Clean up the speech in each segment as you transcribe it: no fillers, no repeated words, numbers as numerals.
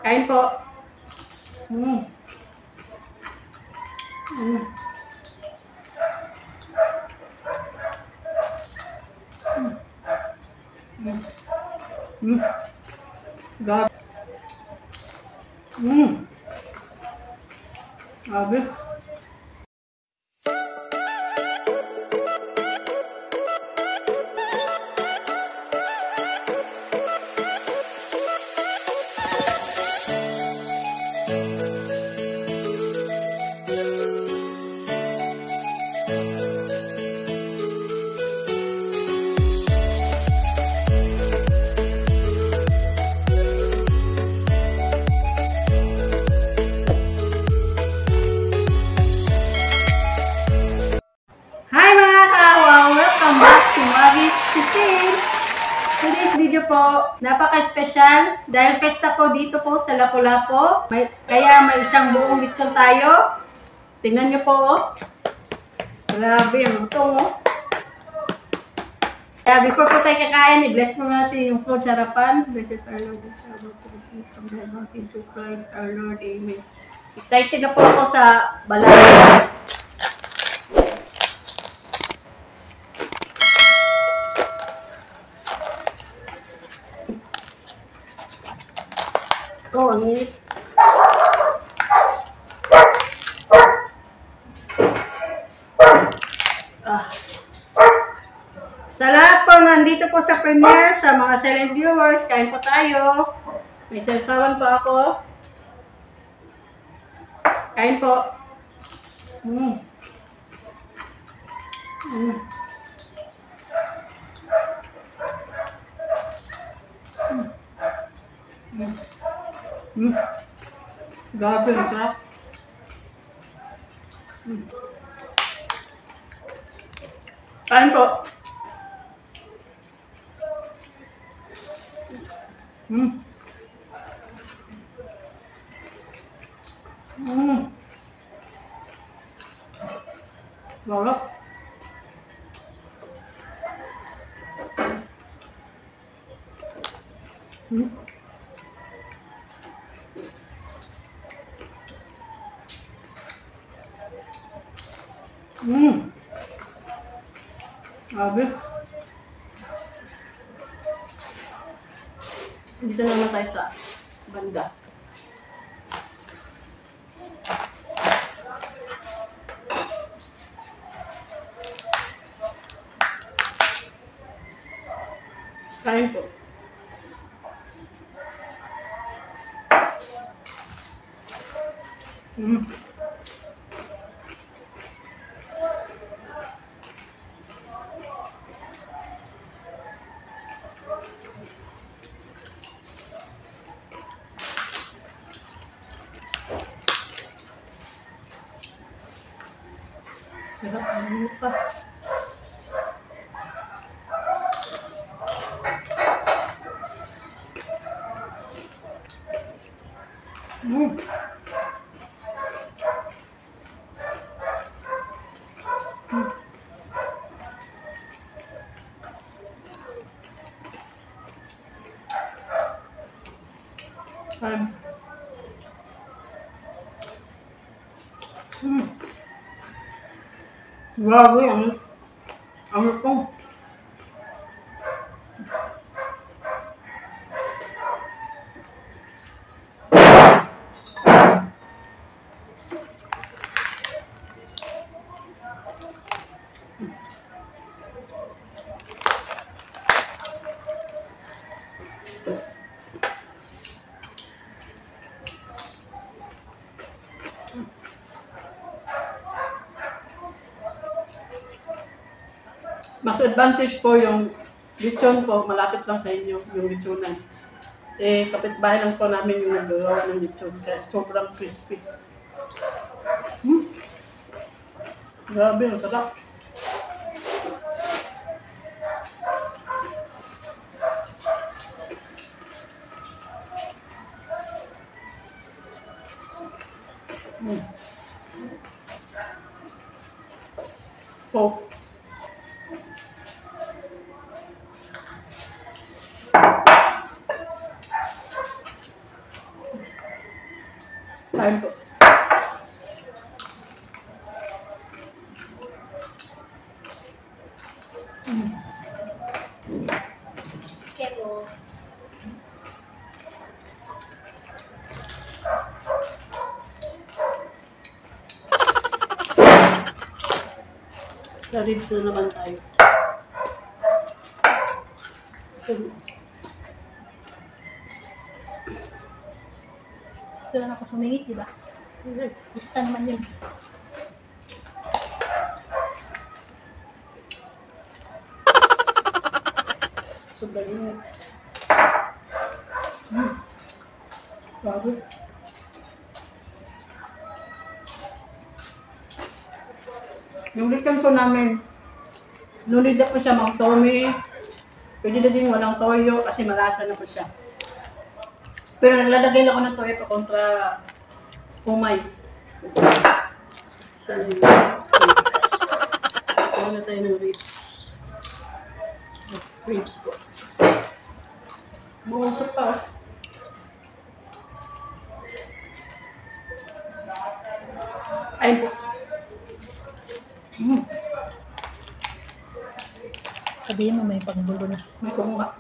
Kain po. Mm. Mm. Mm. Mm. Grabe. Mm. Grabe. Hi mga kaawa! Welcome back to Mavi's Cuisine! Today's video po, napaka-special dahil festa po dito po sa Lapu-Lapu. Kaya may isang buong lechon tayo. Tingnan niyo po. Grabe, ang utong oh. Kaya before po tayo kakain, i-bless po natin yung food sarapan. Bless our Lord and shall to receive from the mountain to Christ our Lord. Amen. Excited na po ako sa balay. Oh, ang init. Sa lahat po nandito po sa premiere, sa mga silent viewers, kain po tayo. May sasawan po ako. Kain po. Mm. Mm. Mm. Mm. Grabe, ang sarap. Mm. Kain po. Mm. Mm. Sarap. Mm. Mm. Grabe. Dito naman tayo sa banda. Kain po. Mm. Sarap, ano pa? Mm. Mm. Mm. Grabe, ang utong. Mas advantage po yung lechon po, malapit lang sa inyo yung lechonan. Eh, kapitbahay lang po namin yung nagagawa ng lechon, kaya sobrang crispy. Hmm? Grabe, ang sarap. Hmm. Po. Kain po. Kebo. Sa ribs na naman tayo. Doon ako sumingit, di ba? Lista naman yun. Sobrang init. Bago. Yung likan po namin, nunid na po siya mag-tomi. Pwede na din walang toyo kasi malasa na po siya. Pero naglalagay lang ako ng toyo pa kontra umay. So, kuha na tayo ng ribs. Ribs po. Bumusok pa. Ayun po. Sabihin mo may panggulo na. May kumuha.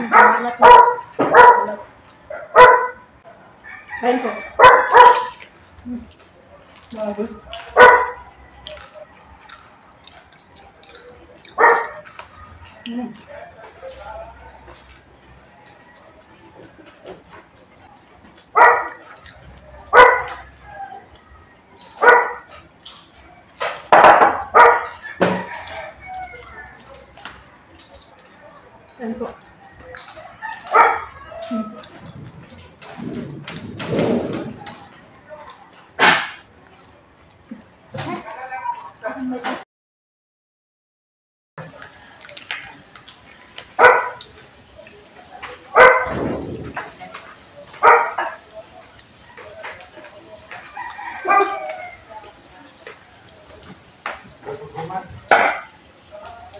Malat na. Ayun po. Bago. Ayun po.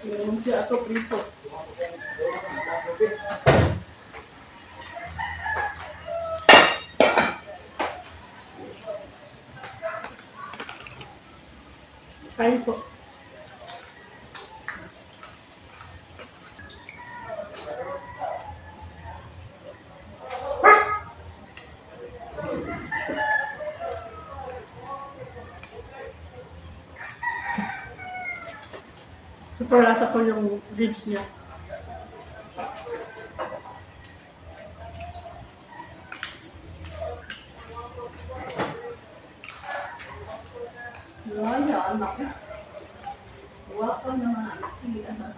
Yung siya ako prito. Kain po. Super lasa po yung ribs niya. Wala, anak. Wala ka naman, anak. Sige, anak.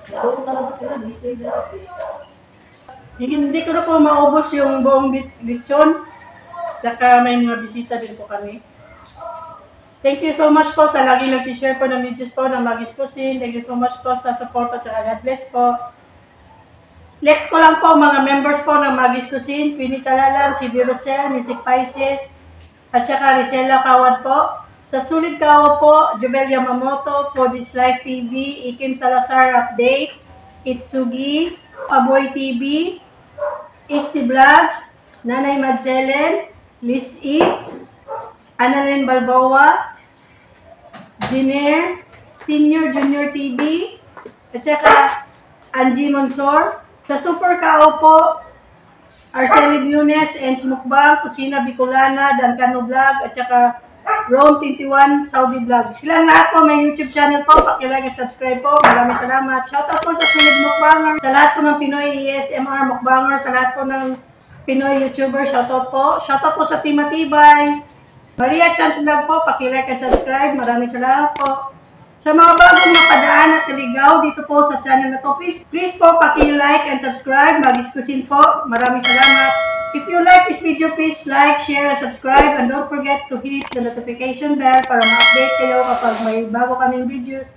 Lalo ko talaga sila, busy na. Hindi ko na po maubos yung buong lechon. Saka may mga bisita din po kami. Thank you so much po sa laging nag-share po ng videos po ng Maggie's Cuisine. Thank you so much po sa support at saka God bless po. Flex ko lang po mga members po ng Maggie's Cuisine. Queenie Talalang, Chibi Rosel, Music Pisces, at saka Rizela Kawad po. Sa Sulit Kawa po, Jubel Yamamoto, For This Life TV, Ikim Salazar Update, Itsugi, Aboy TV, Isti Vlogs, Nanay Madzelen, Liz Eats, Annalyn Balboa, Jiner, Senior Junior TV, at saka Angie Monsor. Sa Super Kao po, Arceli Bunes and Smukbang, Kusina Bicolana, Dancano Vlog, at saka Rome 21 Saudi Vlog. Silang lahat po may YouTube channel po. Pakilike at subscribe po. Maraming salamat. Shoutout po sa Sunod Mukbanger. Sa lahat po ng Pinoy ASMR Mukbanger. Sa lahat po ng Pinoy YouTuber. Shoutout po. Shoutout po sa Team Matibay. Maria Chance Vlog po. Pakilike at subscribe. Maraming salamat po. Sa mga bagong mapadaan at naligaw dito po sa channel na to, please po paki-like and subscribe. Maggie's Cuisine po. Maraming salamat. If you like this video, please like, share, and subscribe. And don't forget to hit the notification bell para ma-update kayo kapag may bago kaming videos.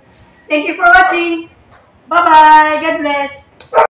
Thank you for watching. Bye-bye! God bless!